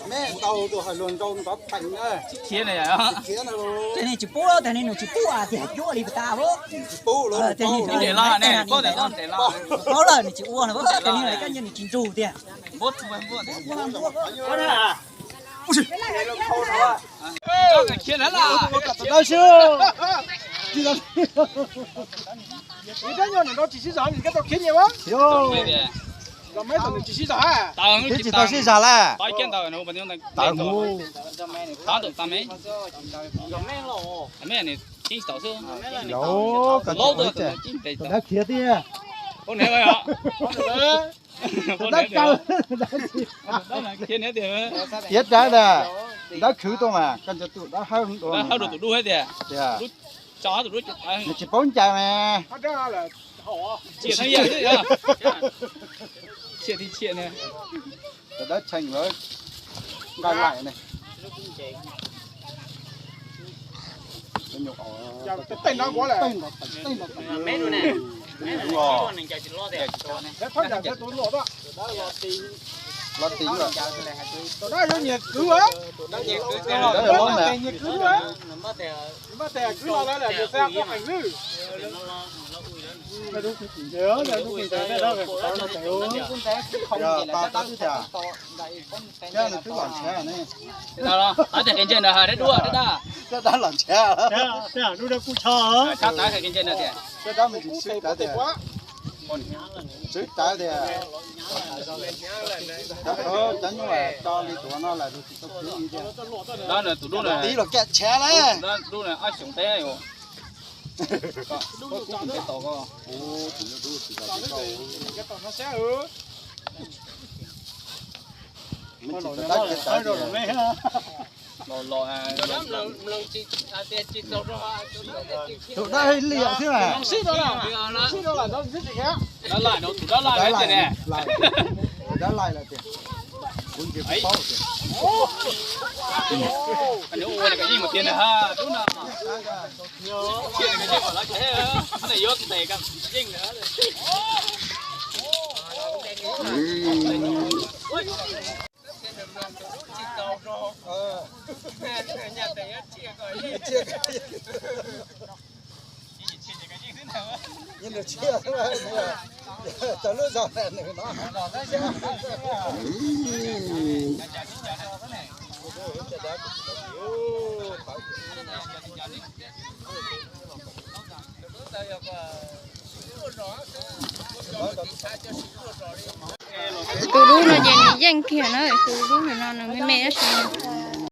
Meb tau tus hais luag nrau nrov peem na. Tsis khiav na. Tsis khiav na. Ces nws tsis pub, tag nws tsis pub tiag, cuab li tas. Tsis pub lawm. Paub lawm nws tsis ua na, tag nws coj nyiaj nws tsis nrug tiag. Ib rab nyuag nws nrau tsis sib zog, nws koj tau khiav nyiam a? Tsis tau sib zog lawm. Tawv hu. Tab tom tas me. Laub, koj khiav tiag. Dab kaw, khiav dab tiag, dab khwv tuaj mas koj nco tus dab hawb dua. Tiag, nws tsis paub ncaws mas. Tus dab tshee lawm, nqa laim ne. Los tim lawm. Tus dab yuav nyiag kwv a. Tus dab yuav los nyiag kwv a. Npaj tes kwv los lawm, nws xa koj qees lwj. Thiab nws twb los ntshav ne. Tab tes qis ntse ntawd dab dub dab dab. Dab los ntshav. Dab dab me ntsis swb rawv tias, swb rawv tias, cov nyuj tso li tuav no lawm tsis tau khiav li tiag. Dab tus dub no, tib los kiag ntshav lawm. Dab dub no ob xyoos teb. Tus dab liam xwb mas. Dab laim no, tus dab laim no tiag ne. Tus dab laim lawm tiag. Kuv ntshe kuv paub tiag. Nws ua nws yeej mus tiag na, dub no. Yuav ntes yeej. Tau lub zog nws no. Tus dub no ces nws yeej kiag na, tus dub no nws me me tab sis